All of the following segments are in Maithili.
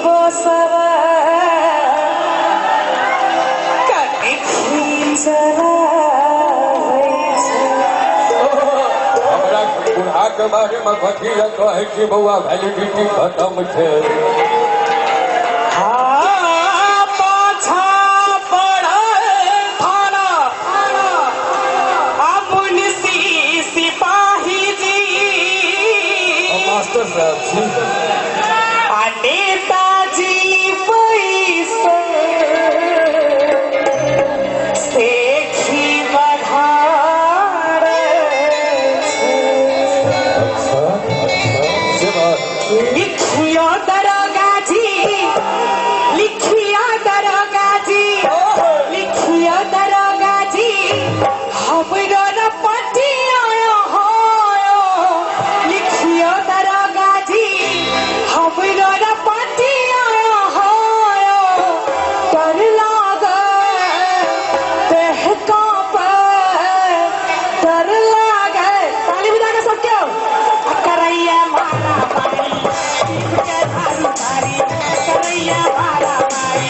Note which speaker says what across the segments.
Speaker 1: बसब कनखी चलाबै छै।
Speaker 2: हमरा बुढ़ा के बारे में कथी लए कहै छी बौआ, वैलिडिटी खत्म छै।
Speaker 1: हाँ, पाछा पड़ल थाना आ मुंशी सिपाही जी,
Speaker 2: मास्टर साहब छी
Speaker 1: आ नेताजी पैसा सेखी बघार छै।
Speaker 2: अच्छा अच्छा, से बात।
Speaker 1: लिखियो दरोगा जी, लिखियो दरोगा जी, लिखियो दरोगा जी, हमरो न पटिया हो। लिखियो दरोगा जी, हमरो न पटिया हो। डर लागे देह कांपे, डर लागे। ताली बजा के सब क्यों करैया मारा मारी पीप के धारू तारी, करैया मारा मारी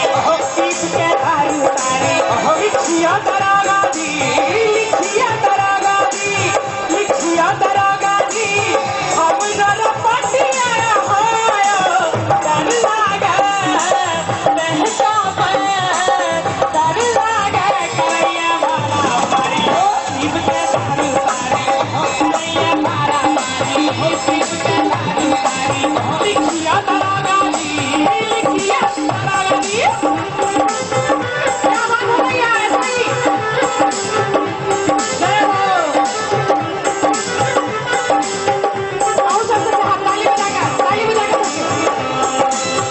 Speaker 1: पीप के धारू तारी। लिखिया दरोगा जी, लिखिया दरोगा जी, लिखिया दरोगा जी, हमरो न पटिया हो। डर लागे देह कांपे, डर लागे, करैया मारा मारी पीप के धारू तारी, करैया मारा मारी पीप के धारू तारी। लिखिया दरोगा जी, लिखिया दरोगा जी। क्या बात हो भैया, ऐसा ही जय हो। आओ सबसे चाहत ताली बजाकर, ताली बजाकर सबके।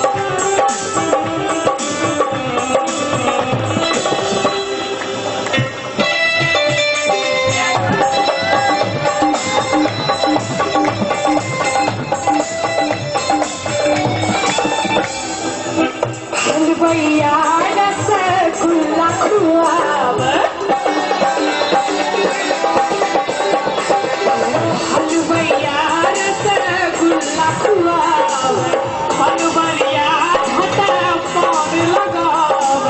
Speaker 1: हलवैया रसगुल्ला खुआब, हलवैया रसगुल्ला खुआब, हलवैया झटा पान लगाब,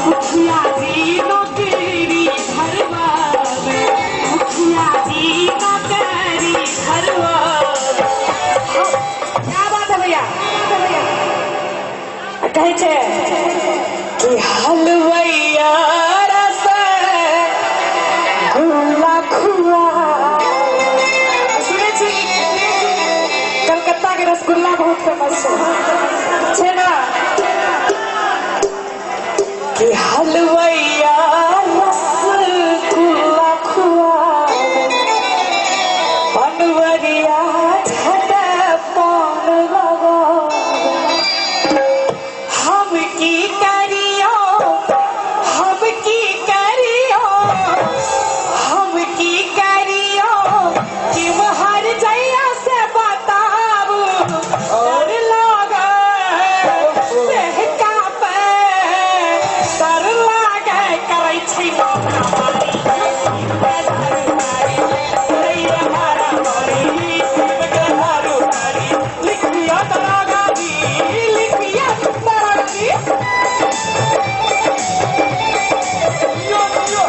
Speaker 1: मुखिया जी नौकरी भरवावे, मुखिया जी नौकरी भरवावे। क्या बात है भैया, कहै छै कि हलवैया रसगुल्ला खुआ। सुनै छी कलकत्ता के रसगुल्ला बहुत फेमस छै, छै ना? कि हलवैया रसगुल्ला खुआ, बनवरिया झटा पान लगावे। हम की करियो, हम की करियो, हम की करियो, कि हर जैया से बताबू। डर लागे देह कांपे, डर लागे, करै छै मारा मारी पीप के धारू तारी, करैया मारा मारी पीप के धारू तारी। लिखिया दरोगा जी, लिखिया दरोगा जी।
Speaker 2: यो यो यो।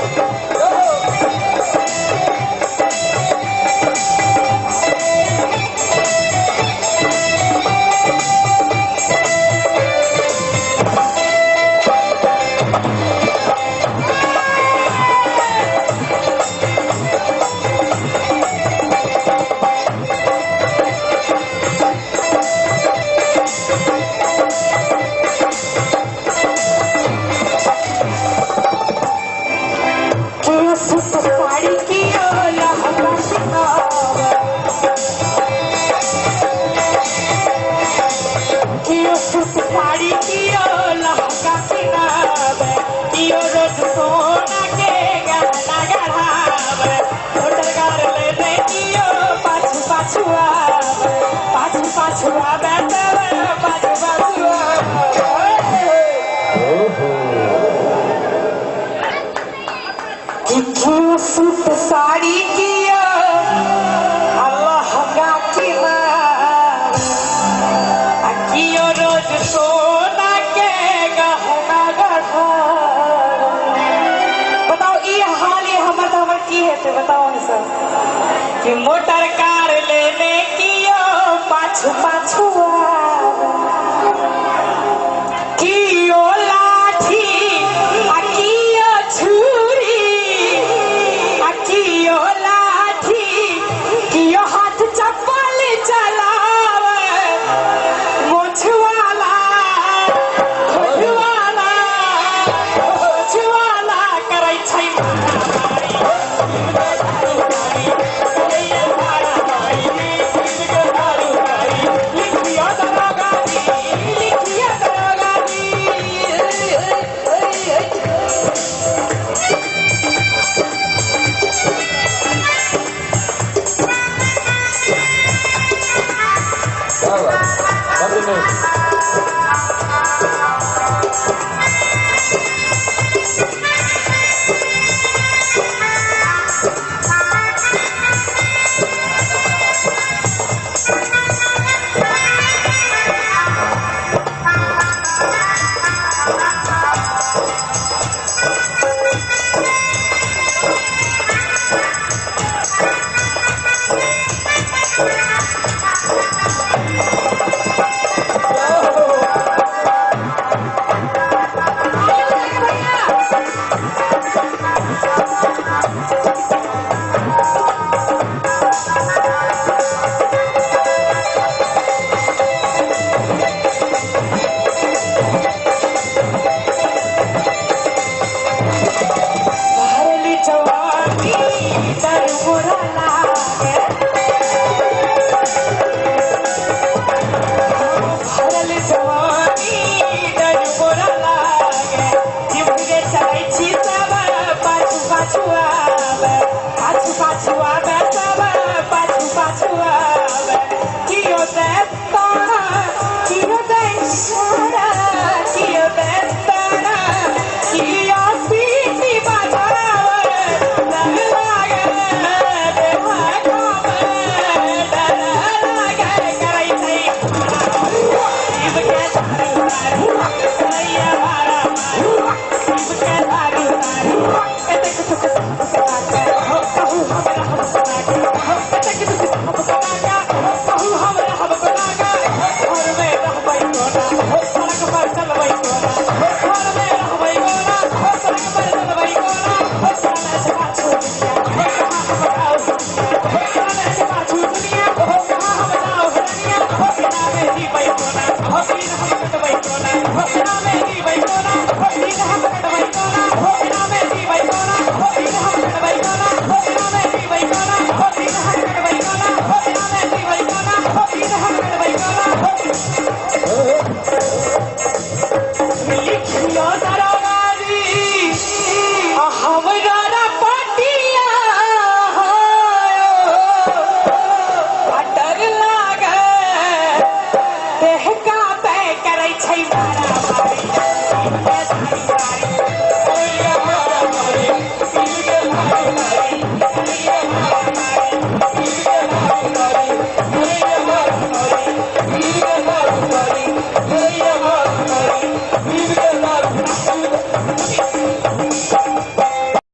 Speaker 1: कियो सूट साड़ी कियो लहंगा सिनावे, कियो सूट साड़ी कियो लहंगा सिनावे, कियो रोज सोना के गहना गढ़ावे, मोटर कार लेने कियो पाछू पाछू आवे, पाछू पाछू आवे, तवे पाछू पाछू आवे।
Speaker 2: ओहो।
Speaker 1: कियो सूट साड़ी कियो लहंगा किनावे, आ कियो रोज रोज सोना के गहना गढ़ा। बताओ ई हाल ये हमर तो हमर की हेतै बताओ ने सर। कि मोटर कार लेने कियो पाछू पाछू कियो लाठी आ कियो छुरी आ कियो लाठी कियो हाथ चप्पल चलावे मोछवाला खोजवाला खोजवाला करै छै
Speaker 2: Thank you.